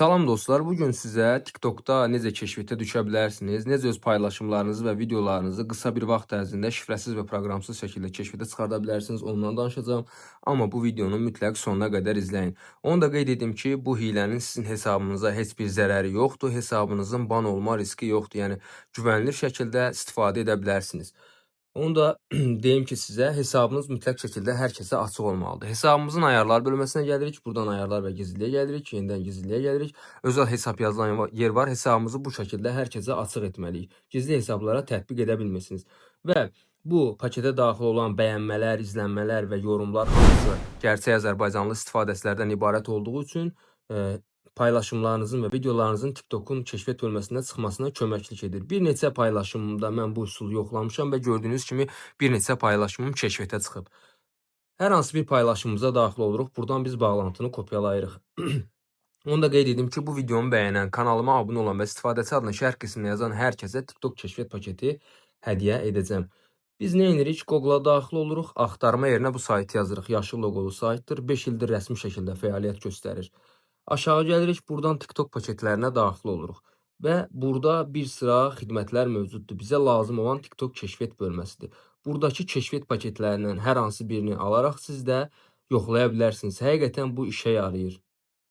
Salam dostlar, bu gün sizə TikTokda necə kəşfiyyətə düşə bilərsiniz, necə öz paylaşımlarınızı və videolarınızı qısa bir vaxt ərzində şifrəsiz və proqramsız şəkildə kəşfiyyətə çıxarda bilərsiniz, ondan danışacağam. Amma bu videonu mütləq sonuna qədər izləyin. Onu da qeyd edim ki, bu hilənin sizin hesabınıza heç bir zərəri yoxdur, hesabınızın ban olma riski yoxdur. Yəni güvənilir şəkildə istifadə edə bilərsiniz. Onu da deyim ki sizə, hesabınız mütləq şəkildə hər kəsə açıq olmalıdır. Hesabımızın ayarlar bölməsinə gəlirik. Buradan ayarlar və gizliliyə gəlirik. Yenidən gizliliyə gəlirik. Özəl hesab yazılan yer var. Hesabımızı bu şəkildə hər kəsə açıq etməliyik. Gizli hesablara tətbiq edə bilmirsiniz. Və bu paketə daxil olan bəyənmələr, izlənmələr və yorumlar hamısı gerçək Azərbaycanlı istifadəçilərdən ibarət olduğu üçün paylaşımlarınızın və videolarınızın TikTokun kəşfiyyat bölməsində çıxmasına köməklik edir. Bir neçə paylaşımımda mən bu üsulu yoxlamışam və gördüyünüz kimi bir neçə paylaşımım kəşfiyyata çıxıb. Hər hansı bir paylaşımımıza daxil oluruq. Buradan biz bağlantını kopyalayırıq. Onu da qeyd edim ki, bu videomu bəyənən, kanalıma abunə olan və istifadəçi adını şərh qismində yazan hər kəsə TikTok kəşfiyyat paketi hədiyyə edəcəm. Biz nə edirik? Google-a daxil oluruq. Axtarma yerinə bu saytı yazırıq. Yaşıl loqolu saytdır. 5 ildir rəsmi şəkildə fəaliyyət göstərir. Aşağı gəlirik, buradan TikTok paketlərinə daxil oluruq və burada bir sıra xidmətlər mövcuddur. Bizə lazım olan TikTok kəşfiyyat bölməsidir. Buradakı kəşfiyyat paketlərindən hər hansı birini alaraq siz də yoxlaya bilərsiniz. Həqiqətən bu işə yarayır.